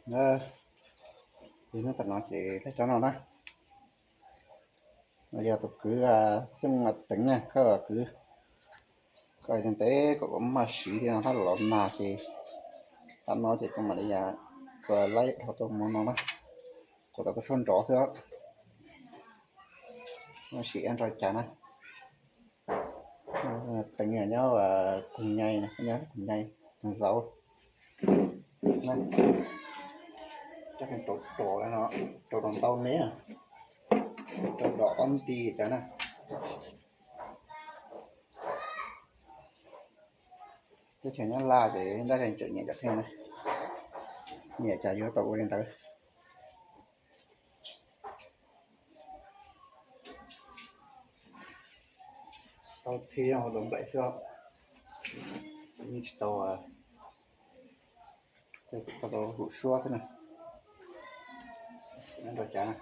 Ces nyob tam no ces laij tso no na. No yog tus kwv Xyooj Teev na, koj kwv, koj ntev kom kuv maj siv thiab no, thab los nag ces tam no ces kuv mam li yam kuv laij dhau tau mus no na, kuv tau tau tshuaj nrov xwb. Maj siv nrog cas na. Teev nyob Kug Nyai, nyob Kug Nyai, Kug Zauv. Rau rau no, rau rau ntau neb, rau rau ob nti cas na. Teb chaws Nyab Laj ces dab tsi tseem nyiam cov pheej na, nyiam cas yuav tau ua li ntawd. Tau thiab ua tau nplaim xwb, yeej tsis tau, tau hum suab xwb na. Nrog cas na.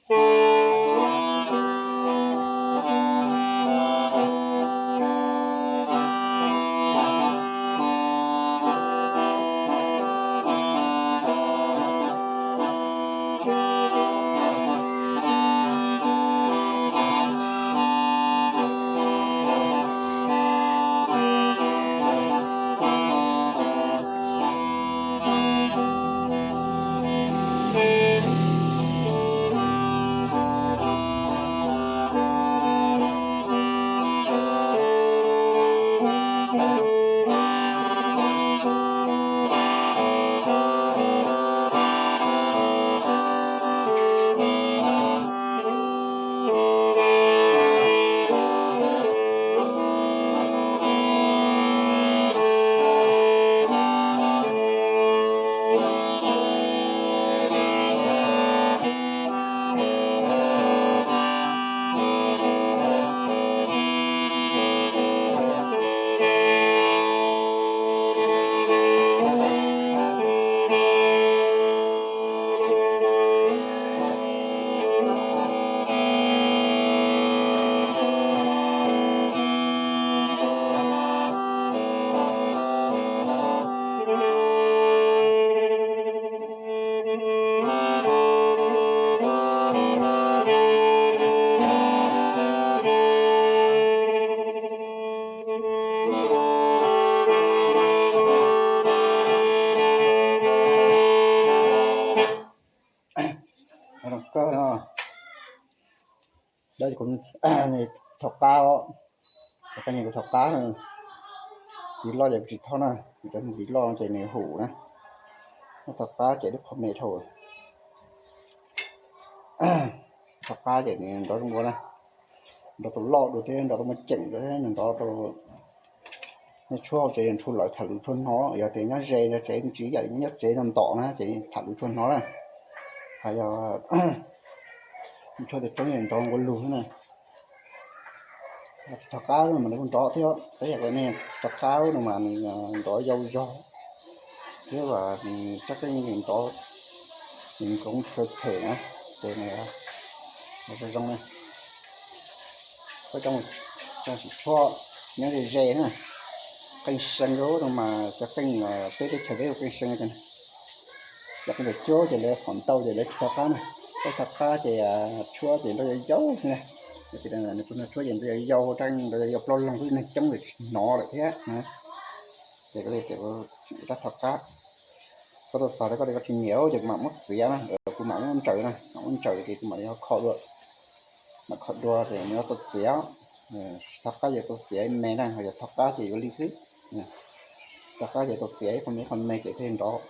Zoo kawg no. Thov qab, kuv thov qab na. Tiv loj ces kuv tsis thov na, kuv cov tiv loj ces nws hum na. Thov qab ces lub qhov me dhau. Thov qab ces nws nrov zoo dua na, nrov tau loj dua thiab nrov tau muaj ceem dua thiab nws nrov tau. Nej tshuab hauv tsev ntshe lawv tham lus tshua hnov, yog tias nyob ze no tsev tsis yam li nyob tsev no ntom na ces tham lus tshua hnov na. Hos yog tshuab tes roob nrov nqua lug na. Thov qab no mas nws kuj nrov thiab, tab yam li nej thov qab no mas nws nrov yau zog thiab, nws rab qeej nrov, nws nkoov sawv phem na, ces nws zoo zoo na. Koj coj mus tshuab nyob ze ze na, qeej see no mas cov qeej peb teb chaws peb ua qeej see. Cov qeej cam cuab ces lawv qhov ntau ces lawv tsis thov qab na, peb thov qab ces tshuab ces nrov yau yau xwb na. Nws kuj tshuab ces nrov yau yau, rab nrov yau yau plaub leeg xwb, neeg coob ces tsis hnov lawm thiab. Ces koj li ces rab thov qab, koj tuaj xav tias koj tias koj tsis nyiam ces kuv mam muab txiav na, kuv mam muab ntsaws na, mam muab ntsaws ces kuv mam li kho dua. Mam kho dua ces nws yuav tau txiav. Thov qab ces tau txiav ib me na, ho yog thov qab ces yuav li xwb. Thov qab ces tau txiav ib qho me ib qho me ces thiaj nrov,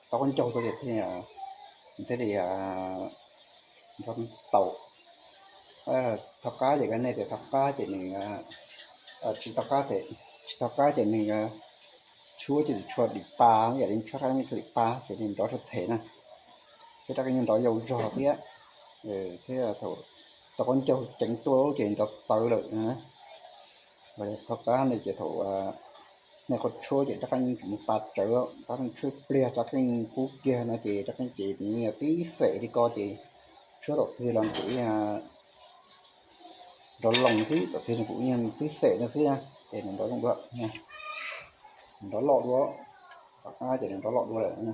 tau qab ncaug tau ces thiaj, thiaj li nrov tau. Thov qab ces koj nej tias thov qab ces nws, tsis thov qab ces, tsis thov qab ces nws tshuab ces tshuab dim pa, yam li tshuab rab tshuab dim pa ces nws nrov tshuab them na. Thiab rab qeej nrov yau zog thiab, thiab thaum tau qab ncaug ceev tuaj ces nrov txawv lawm. Thov qab ne ces thaum nej qhov tshuab ces rab qeej tseem mus pa tsawv, rab qeej tshuab pliag rab qeej kub kiag no ces rab qeej ces nws tib xem li ko ces tshuab tom twg los kuj nrov loos xwb, tom twg nws kuj yeej tib xem no xwb na. Ces nws nrov zoo dua, nrov loj dua, thov qab ces nws nrov loj dua lawm.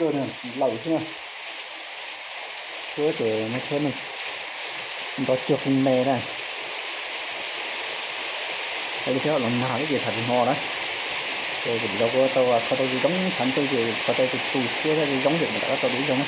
Tsis laus xwb na. Tshuab ces muab tshuab me, nrov cuag qee me na. Ua li thiab los nag ib ces tham tsis hmo na. Ces kuv los kuv tau kho tau zoo zoo tshav ntuj ces kho tau tus tu siab thiab zoo zoo ces kuv rov qab tau ib zaug na.